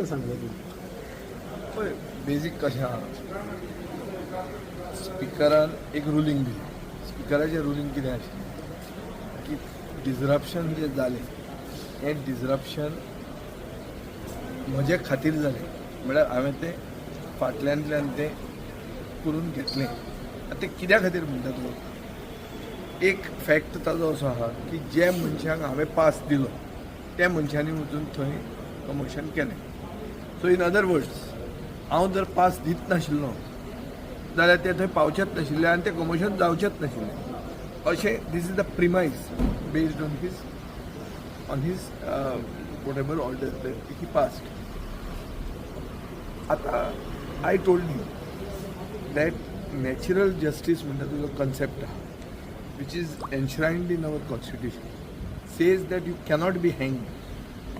कितें सांगले तुमी? पळय, बेजीक कशें आहा, स्पिकरान एक रुलींग दिली. स्पिकराचें रुलींग कितें आशिल्लें की डिजरप्शन जें जालें, हें डिजरप्शन म्हजे खातीर जालें, म्हळ्यार हांवें तें फाटल्यांतल्यान तें करून घेतलें. आतां तें कित्या खातीर म्हणटा तूं, एक फॅक्ट ताजो असो आहा की जे मनशांक हांवें पास दिलो त्या मनशांनी वचून थंय कमोशन केलें. सो इन अदर वर्ड्स, हांव जर पास दीत नाशिल्लो जाल्यार ते थंय पावचेच नाशिल्ले आनी तें कमोशन जावचेंच नाशिल्लें अशें. This is the premise based on his whatever order he passed. आतां I told you that natural justice म्हणटा तुजो कन्सेप्ट आहा, which is enshrined in our constitution, says that you cannot be hanged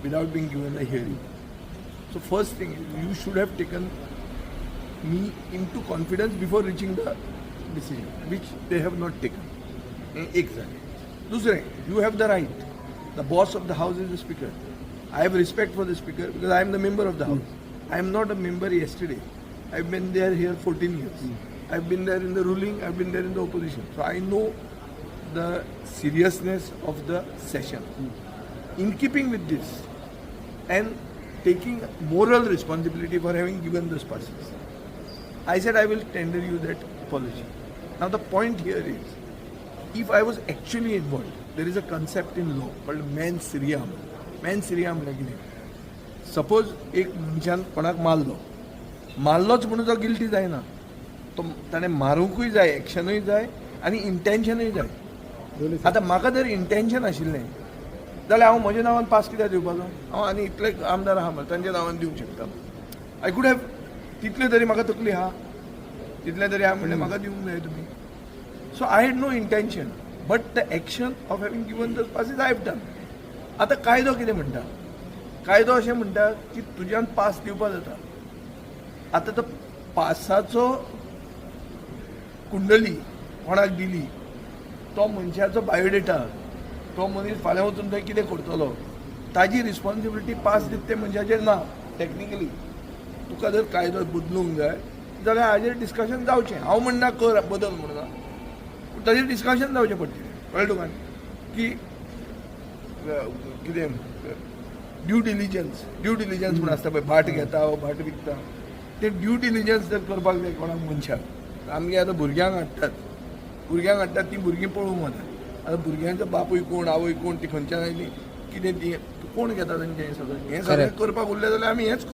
without being given a hearing. So first thing, you should have taken me into confidence before reaching the decision, which they have not taken. हें एक जालें. दुसरें, you have the right. The boss of the house is the speaker. I have respect for the speaker because I am the member of the house. I am not a member yesterday. I have been there here 14 years. I have been there in the ruling, I have been there in the opposition, so I know the seriousness of the session. In keeping with this and taking moral responsibility for having given those passes, I said I will tender you that apology. Now the point here is, if I was actually involved, there is a concept in law called mens rea. Mens rea म्हणल्यार कितें? Suppose एक मनशान कोणाक मारलो, मारलोच म्हणून तो guilty जायना. तो ताणें मारूंकूय जाय, एक्शनूय जाय आनी इंटेन्शनूय जाय. आतां म्हाका जर इंटेन्शन आशिल्लें जाल्यार हांव म्हज्या नांवान पास कित्याक दिवपाचो? हांव आनी इतले आमदार आहा मरे, तांच्या नांवान दिवंक शकता. I could have. तितले तरी म्हाका तकली आहा, तितले तरी आहा म्हणल्यार म्हाका दिवंक जाय तुमी. So I had no intention, but the action of having given those passes I have done. आतां कायदो कितें म्हणटा? कायदो अशें म्हणटा की तुज्यान पास दिवपा जाता. आतां तो पासाचो कुंडली कोणाक दिली, तो मनशाचो बायोडेटा, तो मनीस फाल्यां वचून थंय कितें करतलो, ताजी रिस्पॉन्सिबिलिटी पास दिता ते मनशाचेर ना. टॅक्निकली तुका जर कायदो बदलूंक जाय जाल्यार हाजेर डिस्कशन जावचें. हांव म्हणना कर बदल म्हणना, पूण ताजेर डिस्कशन जावचें पडटलें. कळ्ळें तुका की कितें ड्यू डिलिजन्स म्हूण आसता पळय, भाट घेता वो भाट विकता, ते ड्यू डिलिजन्स जर करपाक जाय कोणाक मनशाक. आमगे आतां भुरग्यांक हाडटात, भुरग्यांक हाडटात, तीं भुरगीं पळोवंक वतात. आतां भुरग्यांचो बापूय कोण, आवय कोण, ती खंयच्यान आयली, कितें, ती कोण घेता तांचें, हें सगळें, हें सगळें करपाक उरलें जाल्यार आमी हेंच